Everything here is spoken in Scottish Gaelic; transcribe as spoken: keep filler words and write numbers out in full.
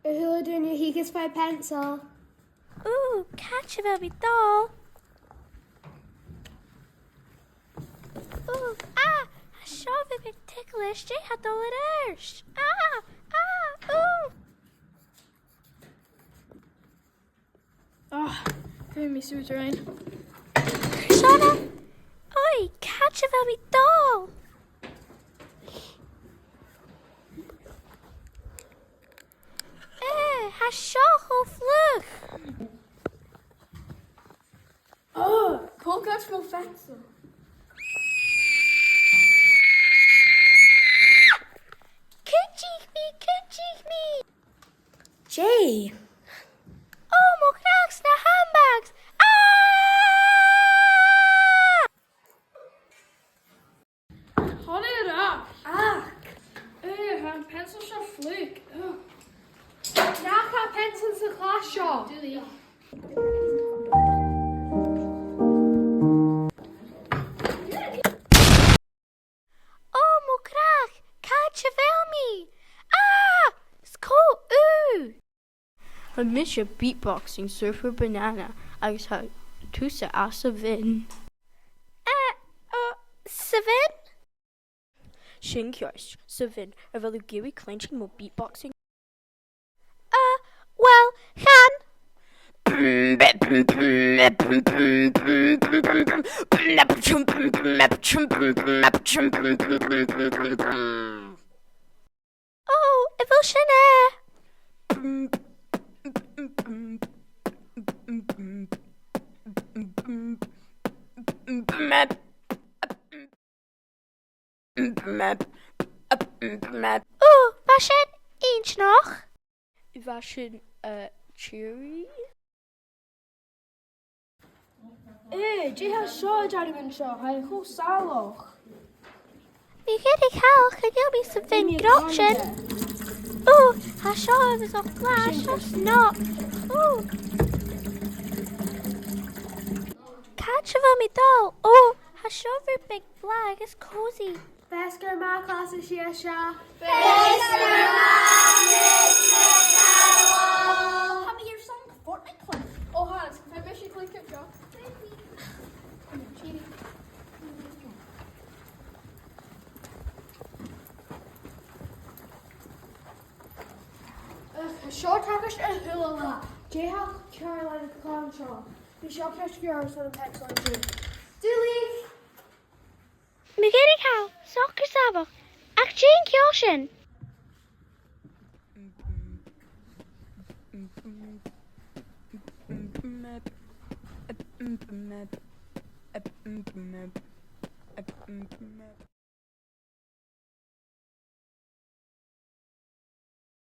A h-uile duine a' tighinn a-steach a' phàirt peansail. Ù, càit a bheil mi a' dol? Ù, ah, tha seo a' tighinn ticklish, dè tha dol air adhart? Ah, ah, ù. Ah, feumaidh mi sùghadairean. Seòna! Oi, càit a bheil mi a' dol? Eh, tha seo cho fliuch. Oh, cò ghabh mo pheansail? Cuidich mi, cuidich mi! Dè? Oh, mo chreach, na handbags! Ah! Thàinig e a-steach. Ach, eh, tha am peansail seo fliuch. Ugh. Nach eil peansailean sa chlas seo? Oh, mo chreach, càit a bheil mi? Ah! 'S cò thu? Tha mise beatboxing Surfer Banana agus tha thusa anns a' bheinn. Eh, uh, sa bheinn? Sin ceart, sa bheinn. A bheil thu ag iarraidh cluinntinn mo beatboxing? Uh, well, chan. Oh, a bheil sin e? Ù, bha sin inntinneach. Bha sin, uh, cheery. Eh, dè tha seo a' dèanamh an seo? Tha e cho salach. Mo chreach, chan eil mi sa bheinn ghrod sin. Ù, tha seo uabhasach glas, seo snog. Ù. Càit a bheil mi a' dol? Ù, tha seo uabhasach blàth agus cosy. Feasgar math, a chlas, a-seo. Feasgar math, Miss McDowell. Tha mi airson Fortnite club. Oh, tha, feumaidh mise cluiche seo. Ugh, seo tachairt a h-uile latha. Dè tha ceàrr leis a' chlann seo? Bidh seo ceart gu leòr airson am peansail an-diugh. Duilich! Mo chreach, tha e socair sàmhach, ach dè an ceòl sin?